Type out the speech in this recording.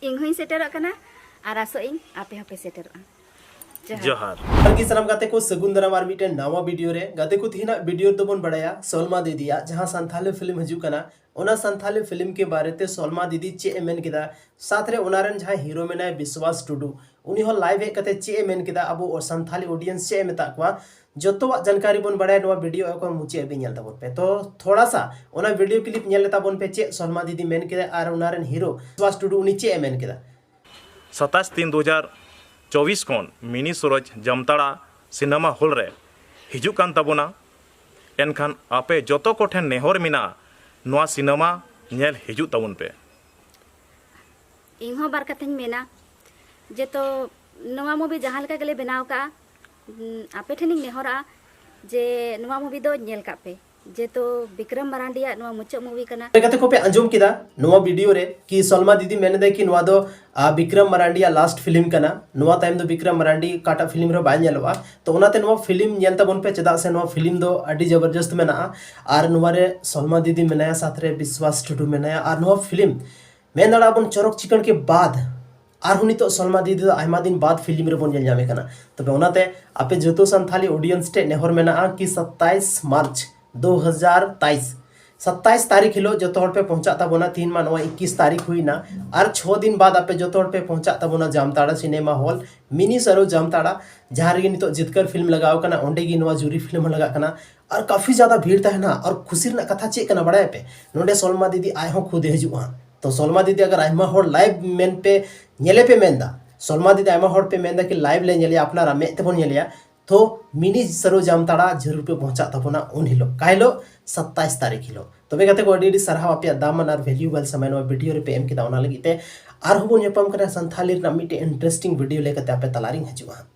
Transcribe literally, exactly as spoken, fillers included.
ᱤᱧ ᱦᱚᱸᱧ ᱥᱮᱴᱮᱨᱚᱜ ᱠᱟᱱᱟ ᱟᱨ ᱟᱥᱚᱜ ᱤᱧ ᱟᱯᱮ ᱦᱚᱸᱯᱮ ᱥᱮᱴᱮᱨᱚᱜᱼᱟ᱾ ᱡᱚᱦᱟᱨ᱾ ᱡᱚᱦᱟᱨ᱾ ᱟᱨ ᱜᱮ ᱥᱟᱱᱟᱢ ᱜᱟᱛᱮ ᱠᱚ ᱥᱟᱹᱜᱩᱱ ᱫᱟᱨᱟᱢ ᱟᱨ ᱢᱤᱫᱴᱮᱱ ᱱᱟᱣᱟ ᱵᱷᱤᱰᱤᱭᱳ ᱨᱮ᱾ ᱜᱟᱛᱮ ᱠᱚ, ᱛᱮᱦᱮᱧᱟᱜ ᱵᱷᱤᱰᱤᱭᱳ ᱨᱮᱫᱚ ᱵᱚᱱ ᱵᱟᱲᱟᱭᱟ ᱥᱚᱞᱢᱟ ᱫᱤᱫᱤᱭᱟᱜ ᱡᱟᱦᱟᱸ ᱥᱟᱱᱛᱷᱟᱞᱤ ᱯᱷᱤᱞᱢ ᱦᱤᱡᱩᱜ ᱠᱟᱱᱟ, ᱚᱱᱟ ᱥᱟᱱᱛᱷᱟᱞᱤ ᱯᱷᱤᱞᱢ ᱠᱮ ᱵᱟᱨᱮ ᱛᱮ ᱥᱚᱞᱢᱟ ᱫᱤᱫᱤ ᱪᱮᱫ ᱮ ᱢᱮᱱ ᱠᱮᱫᱟ, ᱥᱟᱛ ᱨᱮ ᱚᱱᱟ ᱨᱮᱱ ᱡᱟᱦᱟᱸᱭ ᱦᱤᱨᱳ ᱢᱮᱱᱟᱭ ᱵᱤᱥᱣᱟᱥ ᱴᱩᱰᱩ, ᱩᱱᱤ ᱦᱚᱸ ᱞᱟᱭᱤᱵᱷ ᱦᱮᱡ ᱠᱟᱛᱮ ᱪᱮᱫ ᱮ ᱢᱮᱱ ᱠᱮᱫᱟ, ᱟᱵᱚ ᱥᱟᱱᱛᱷᱟᱞᱤ ᱚᱰᱤᱭᱮᱱᱥ ᱪᱮᱫ ᱮ ᱢᱮᱛᱟᱜ ᱠᱚᱣᱟ, ᱡᱚᱛᱚᱣᱟᱜ ᱡᱟᱱᱠᱟᱨᱤ ᱵᱚᱱ ᱵᱟᱲᱟᱭᱟ ᱱᱚᱣᱟ ᱵᱷᱤᱰᱤᱭᱳ ᱮᱠᱫᱚᱢ ᱢᱩᱪᱟᱹᱫ ᱦᱟᱹᱵᱤᱡ ᱧᱮᱞ ᱛᱟᱵᱚᱱ ᱯᱮ᱾ ᱛᱚ ᱛᱷᱚᱲᱟ ᱥᱟ ᱚᱱᱟ ᱵᱷᱤᱰᱤᱭᱳ ᱠᱞᱤᱯ ᱧᱮᱞ ᱞᱮ ᱛᱟᱵᱚᱱ ᱯᱮ, ᱪᱮᱫ ᱥᱚᱞᱢᱟ ᱫᱤᱫᱤ ᱢᱮᱱ ᱠᱮᱫᱟ ᱟᱨ ᱚᱱᱟ ᱨᱮᱱ ᱦᱤᱨᱳ ᱵᱤᱥᱣᱟᱥ ᱴᱩᱰᱩ ᱩᱱᱤ ᱪᱮᱫ ᱮ ᱢᱮᱱ ᱠᱮᱫᱟ᱾ ᱥᱟᱛᱟᱥ ᱛᱤᱱ ᱫᱩ ᱦᱟᱡᱟᱨ ᱪᱚᱵᱵᱤᱥ ᱠᱷᱚᱱ ᱢᱤᱱᱤ ᱥᱚᱨᱳᱡᱽ ᱡᱟᱢᱛᱟᱲᱟ ᱥᱤᱱᱮᱢᱟ ᱦᱚᱞ ᱨᱮ ᱦᱤᱡᱩᱜ ᱠᱟᱱ ᱛᱟᱵᱚᱱᱟ᱾ ᱮᱱᱠᱷᱟᱱ ᱟᱯᱮ ᱡᱚᱛᱚ ᱠᱚᱴᱷᱮᱱ ᱱᱮᱦᱚᱨ ᱢᱮᱱᱟᱜᱼᱟ, ᱱᱚᱣᱟ ᱥᱤᱱᱮᱢᱟ ᱧᱮᱞ ᱦᱤᱡᱩᱜ ᱛᱟᱵᱚᱱ ᱯᱮ᱾ ᱤᱧ ᱦᱚᱸ ᱵᱟᱨ ᱠᱟᱛᱷᱟᱧ ᱢᱮᱱᱟ, ᱡᱮ ᱛᱚ ᱱᱚᱣᱟ ᱢᱩᱵᱷᱤ ᱡᱟᱦᱟᱸ ᱞᱮᱠᱟ ᱜᱮᱞᱮ ᱵᱮᱱᱟᱣ ᱠᱟᱜᱼᱟ, ᱩᱸ, ᱟᱯᱮ ᱴᱷᱮᱱᱤᱧ ᱱᱮᱦᱚᱨᱚᱜᱼᱟ ᱡᱮ ᱱᱚᱣᱟ ᱢᱩᱵᱷᱤ ᱫᱚ ᱧᱮᱞ ᱠᱟᱜ ᱯᱮ, ᱡᱮᱦᱮᱛᱩ ᱵᱤᱠᱨᱚᱢ ᱢᱟᱨᱟᱱᱰᱤᱭᱟᱜ ᱱᱚᱣᱟ ᱢᱩᱪᱟᱹᱫ ᱢᱩᱵᱷᱤ ᱠᱟᱱᱟ᱾ ᱜᱟᱛᱮ ᱠᱚᱯᱮ ᱟᱸᱡᱚᱢ ᱠᱮᱫᱟ ᱱᱚᱣᱟ ᱵᱷᱤᱰᱤᱭᱳ ᱨᱮ ᱠᱤ ᱥᱚᱞᱢᱟ ᱫᱤᱫᱤ ᱢᱮᱱᱮᱫᱟᱭ ᱠᱤ ᱱᱚᱣᱟ ᱫᱚ ᱟ, ᱵᱤᱠᱨᱚᱢ ᱢᱟᱨᱟᱱᱰᱤᱭᱟᱜ ᱞᱟᱥᱴ ᱯᱷᱤᱞᱢ ᱠᱟᱱᱟ᱾ ᱱᱚᱣᱟ ᱛᱟᱭᱚᱢ ᱫᱚ ᱵᱤᱠᱨᱚᱢ ᱢᱟᱨᱟᱱᱰᱤ ᱚᱠᱟᱴᱟᱜ ᱯᱷᱤᱞᱢ ᱨᱮᱦᱚᱸ ᱵᱟᱭ ᱧᱮᱞᱚᱜᱼᱟ᱾ ᱛᱚ ᱚᱱᱟᱛᱮ ᱱᱚᱣᱟ ᱯᱷᱤᱞᱢ ᱧᱮᱞ ᱛᱟᱵᱚᱱ ᱯᱮ, ᱪᱮᱫᱟᱜ ᱥᱮ ᱱᱚᱣᱟ ᱯᱷᱤᱞᱢ ᱫᱚ ᱟᱹᱰᱤ ᱡᱚᱵᱚᱨᱡᱚᱥᱛ ᱢᱮᱱᱟᱜᱼᱟ᱾ ᱟᱨ ᱱᱚᱣᱟ ᱨᱮ ᱥᱚᱞᱢᱟ ᱫᱤᱫᱤ ᱢᱮᱱᱟᱭᱟ, ᱥᱟᱛ ᱨᱮ ᱵᱤᱥᱣᱟᱥ ᱴᱩᱰᱩ ᱢᱮᱱᱟᱭᱟ᱾ ᱟᱨ ᱱᱚᱣᱟ ᱯᱷᱤᱞᱢ ᱢᱮᱱ ᱫᱟᱲᱮᱭᱟᱜᱼᱟ ᱵᱚᱱ ᱪᱚᱨᱚᱠ ᱪᱤᱠᱟᱹᱲ ᱠᱮ ᱵᱟᱫ ᱟᱨᱦᱚᱸ ᱱᱤᱛᱚᱜ ᱥᱚᱞᱢᱟ ᱫᱤᱫᱤ ᱫᱚ ᱟᱭᱢᱟ ᱫᱤᱱ ᱵᱟᱫ ᱯᱷᱤᱞᱢ ᱨᱮᱵᱚᱱ ᱧᱮᱞ ᱧᱟᱢᱮ ᱠᱟᱱᱟ᱾ ᱛᱚᱵᱮ ᱚᱱᱟᱛᱮ ᱟᱯᱮ ᱡᱚᱛᱚ ᱥᱟᱱᱛᱷᱟᱞᱤ ᱚᱰᱤᱭᱮᱱᱥ ᱴᱷᱮᱱ ᱱᱮᱦᱚᱨ ᱢᱮᱱᱟᱜᱼᱟ ᱠᱤ ᱥᱟᱛᱟᱭᱤᱥ ᱢᱟᱨᱪ ᱫᱩ ᱦᱟᱡᱟᱨ ᱛᱟᱭᱤᱥ, ᱥᱟᱛᱟᱭᱤᱥ ᱛᱟᱹᱨᱤᱠᱷ ᱦᱤᱞᱳᱜ ᱡᱚᱛᱚ ᱦᱚᱲ ᱯᱮ ᱯᱚᱸᱪᱟᱜ ᱛᱟᱵᱚᱱᱟ᱾ ᱛᱤᱦᱤᱧ ᱢᱟ ᱱᱚᱣᱟ ᱤᱠᱤᱥ ᱛᱟᱹᱨᱤᱠᱷ ᱦᱩᱭᱱᱟ, ᱟᱨ ᱪᱷᱚ ᱫᱤᱱ ᱵᱟᱫ ᱟᱯᱮ ᱡᱚᱛᱚ ᱦᱚᱲ ᱯᱮ ᱯᱚᱸᱪᱟᱜ ᱛᱟᱵᱚᱱᱟ ᱡᱟᱢᱛᱟᱲᱟ ᱥᱤᱱᱮᱢᱟ ᱦᱚᱞ, ᱢᱤᱱᱤ ᱥᱟᱨᱳ ᱡᱟᱢᱛᱟᱲᱟ, ᱡᱟᱦᱟᱸ ᱨᱮᱜᱮ ᱱᱤᱛᱚᱜ ᱡᱤᱛᱠᱟᱹᱨ ᱯᱷᱤᱞᱢ ᱞᱟᱜᱟᱣ ᱠᱟᱱᱟ, ᱚᱸᱰᱮ ᱜᱮ ᱱᱚᱣᱟ ᱡᱩᱨᱤ ᱯᱷᱤᱞᱢ ᱦᱚᱸ ᱞᱟᱜᱟᱜ ᱠᱟᱱᱟ᱾ ᱟᱨ ᱠᱟᱯᱷᱤ ᱡᱟᱫᱟ ᱵᱷᱤᱲ ᱛᱟᱦᱮᱱᱟ᱾ ᱟᱨ ᱠᱷᱩᱥᱤ ᱨᱮᱱᱟᱜ ᱠᱟᱛᱷᱟ ᱪᱮᱫ ᱠᱟᱱᱟ ᱵᱟᱲᱟᱭᱟᱯᱮ? ᱱᱚᱰᱮ ᱥᱚᱞᱢᱟ ᱫᱤᱫᱤ ᱟᱡ ᱦᱚᱸ ᱠᱷᱩᱫᱮ ᱦᱤᱡᱩᱜᱼᱟ᱾ ᱛᱚ ᱥᱚᱞᱢᱟ ᱫᱤᱫᱤ ᱟᱜᱟᱨ ᱟᱭᱢᱟ ᱦᱚᱲ ᱞᱟᱭᱤᱵᱷ ᱢᱮᱱ ᱯᱮ ᱧᱮᱞᱮ ᱯᱮ ᱢᱮᱱᱫᱟ, ᱥᱚᱞᱢᱟ ᱫᱤᱫᱤ ᱟᱭᱢᱟ ᱦᱚᱲ ᱯᱮ ᱢᱮᱱᱫᱟ ᱠᱤ ᱞᱟᱭᱤᱵᱷ ᱞᱮ ᱧᱮᱞᱮᱭᱟ, ᱟᱯᱱᱟᱨᱟᱜ ᱢᱮᱫ ᱛᱮᱵᱚᱱ ᱧᱮᱞᱮᱭᱟ, ᱛᱚ ᱢᱤᱱᱤ ᱥᱟᱨᱳ ᱡᱟᱢᱛᱟᱲᱟ ᱡᱟᱹᱨᱩᱲ ᱯᱮ ᱯᱚᱸᱪᱟᱜ ᱛᱟᱵᱚᱱᱟ ᱩᱱ ᱦᱤᱞᱳᱜ, ᱠᱟ ᱦᱤᱞᱳᱜ? ᱥᱟᱛᱟᱭᱤᱥ ᱛᱟᱹᱨᱤᱠᱷ ᱦᱤᱞᱳᱜ᱾ ᱛᱚᱵᱮ ᱜᱟᱛᱮ ᱠᱚ, ᱟᱹᱰᱤ ᱟᱹᱰᱤ ᱥᱟᱨᱦᱟᱣ ᱟᱯᱮᱭᱟᱜ ᱫᱟᱢᱟᱱ ᱟᱨ ᱵᱷᱮᱞᱩᱭᱮᱵᱚᱞ ᱥᱚᱢᱚᱭ ᱱᱚᱣᱟ ᱵᱷᱤᱰᱤᱭᱳ ᱨᱮᱯᱮ ᱮᱢ ᱠᱮᱫᱟ, ᱚᱱᱟ ᱞᱟᱹᱜᱤᱫ ᱛᱮ᱾ ᱟᱨᱦᱚᱸ ᱵᱚᱱ ᱧᱟᱯᱟᱢ ᱠᱟᱱᱟ ᱥᱟᱱᱛᱷᱟᱞᱤ ᱨᱮᱱᱟᱜ ᱢᱤᱫᱴᱮᱱ ᱤᱱᱴᱟᱨᱮᱥᱴᱤᱝ ᱵᱷᱤᱰᱤᱭᱳ ᱞᱮᱠᱟᱛᱮ ᱟᱯᱮ ᱛᱟᱞᱟᱨᱤᱧ ᱦᱤᱡᱩᱜᱼᱟ ᱦᱟᱸᱜ᱾